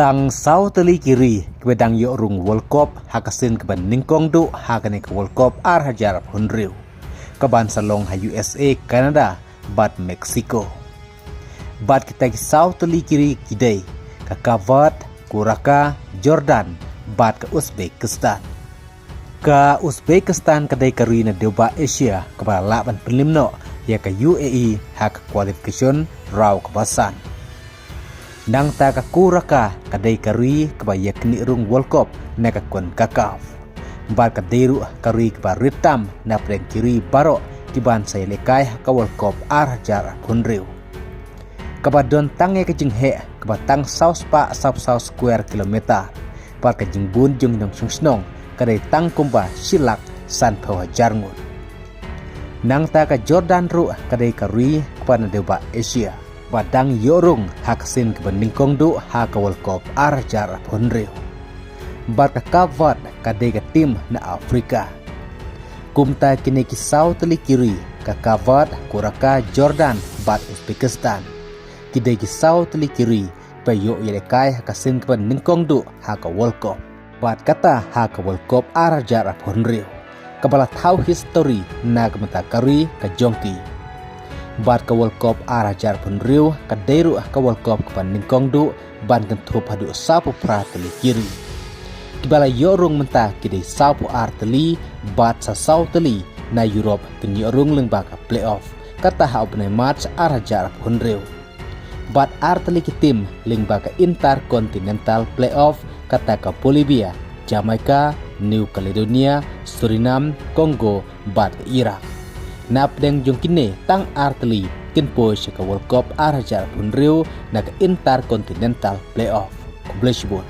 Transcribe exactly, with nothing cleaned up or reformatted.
Tang saw tylli ki ri kiba dang ïoh rung World Cup ha ka sien kaba nyngkong duh ha kane ka World Cup ar hajar arphew hynriew, kaban sa long ha U S A, Canada bad Mexico. Bad kita ki saw tylli ki ri ki dei ka Cape Verde, Curacao, Jordan bad ka Uzbekistan. Ka Uzbekistan ka dei ka ri na dewbah Asia kaba la lah ban pynlip noh ïa ka U A E ha ka qualification round kaba san. Nangta ka Curacao ka dei ka ri kaba ïa knieh rung World Cup na ka CONCACAF. Bad ka dei ruh ka ri kaba rit tam na pdeng ki ri baroh kiban sa ïalehkai ha ka World Cup ar hajar arphew hynriew, kaba don tang ïa ka jingheh kaba tang saw spah saw phew saw square kilometer. Bad ka jingbun jong ki nongshong shnong ka dei tang kumba shi lak san phew hajar ngut. Nangta ka Jordan ruh ka dei ka ri kaba na dewbah Asia ba dang ïoh rung ha ka sien kaba nyngkong duh ha ka World Cup ar hajar arphew hynriew. Bad ka Cape Verde ka dei ka tim na Afrika. Kumta kine ki saw tylli ki ri, ka Cape Verde, Curacao, Jordan bad Uzbekistan, ki dei ki saw tylli ki ri ba ïoh ïalehkai ha ka sien kaba nyngkong duh ha ka World Cup. Bad kata ha ka World Cup ar hajar arphew hynriew, kaba la thaw histori na ka bynta ka ri ka jong ki. Bad ka World Cup ar hajar arphew hynriew ka dei ruh ka World Cup kaba nyngkong duh ban kynthup haduh saw phew phra tylli ki ri. Kiba la ïoh rung mynta ki dei saw phew ar tylli, bad sa saw tylli na Europe kin ïoh rung lyngba ka playoff, kata ha u bnai March ar hajar arphew hynriew. Bad ar tylli ki tim lyngba ka Intercontinental Playoff, kata ka Bolivia, Jamaica, New Caledonia, Suriname, Congo bad ka Iraq. Na pdeng jong kine tang ar tylli kin poi sha ka World Cup ar hajar arphew hynriew na ka Intercontinental Playoff. Khublei shibun.